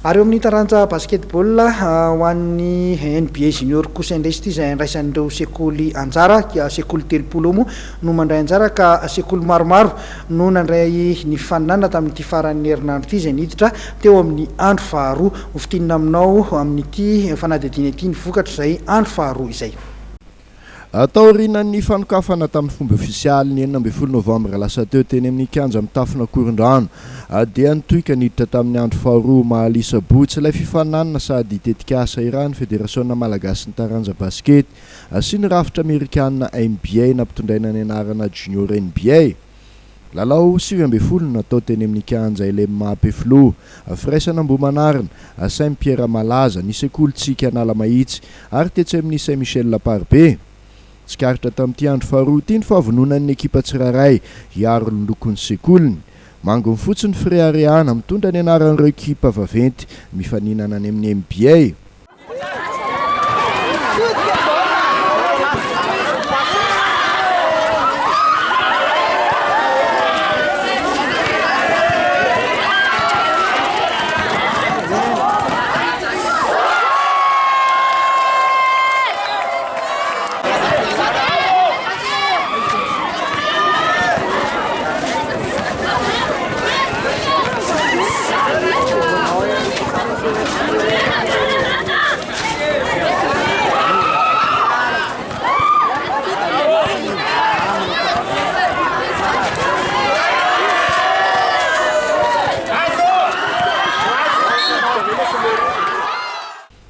Ary eo amin'ny taranja basketball ho an'ny NBA Junior kosa indray izy ity izay andraisan'ireo sekoly anjara, sekoly 30 eo moa no mandray anjara ka sekoly maromaro no nandray ny fifaninanana tamin'ity faran'ny herinandro ity izay niditra teo amin'ny andro faharoa. Ho fintinina aminao amin'ity fanadihadiana ity ny vokatr'izay andro faharoa izay. Taorian'ny fanokafana tamin'ny fomba ofisialy ny 16 novambra lasa teo teny amin'ny kianja mitafon'Akorondrano dia nitohy ka niditra tamin'ny andro faharoa omaly sabotsy ilay fifaninanana sady tetikasa irahan'ny Federasiona malagasin'ny taranja basikety sy ny rafitra amerikanina NBA nampitondraina ny anarana Junior NBA. Lalao 19 no natao teny amin'ny kianja LMA Ampefiloha, Firaisana Ambohimanarina, Saint Pierre Malaza, ny sekolintsika Analamahitsy ary tetsy amin'ny Saint Michel Amparibe. Tsikaritra tamin'ity andro faharoa ity ny fahavononan'ny ekipa tsirairay hiaro ny lokon'ny sekoliny. Manginy fotsy ny fireharehana mitondra ny anaran'ireo ekipa vaventy mifaninana any amin'ny NBA.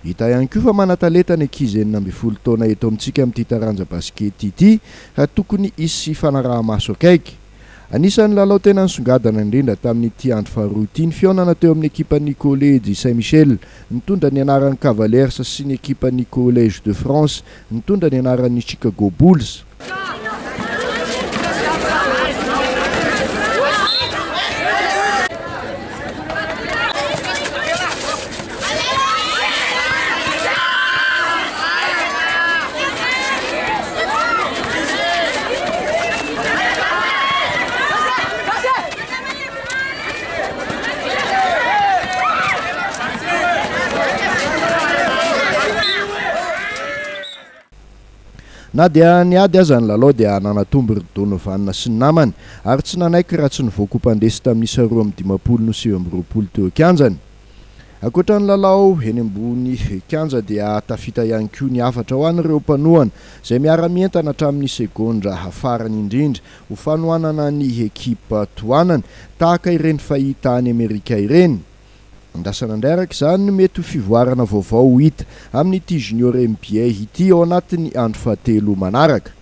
Hita ihany koa fa manan-talenta ny ankizy 16 taona eto amintsika amin'ity taranja basikety ity ka tokony hisy fanaraha-maso akaiky. Anisan'ny lalao tena nisongadina indrindra tamin'ity andro faharoa ity ny fihaonana teo amin'ny ekipan'ny Kolejy Saint Michel nitondra ny anaran'ny Cavaliers sy ny ekipan'ny Collège de France nitondra ny anaran'ny Chicago Bulls. Na dia niady aza ny lalao dia nanatombo ry Donovan sy ny namany ary tsy nanaiky raha tsy nivoaka ho mpandresy tamin'ny isa 52 no 29 teo an-kianjany. Ankoatra ny lalao eny ambony kianja dia tafita ihany koa ny hafatra ho an'ireo mpanohana izay miara-mientana hatramin'ny segondra farany indrindra ho fanohanana ny ekipa tohanany tahaka ireny fahita any Amerika ireny. Andrasana indray araka izany ny mety ho fivoarana vaovao ho hita amin'ity Junior NBA ity ao anatin'ny andro fahatelo manaraka.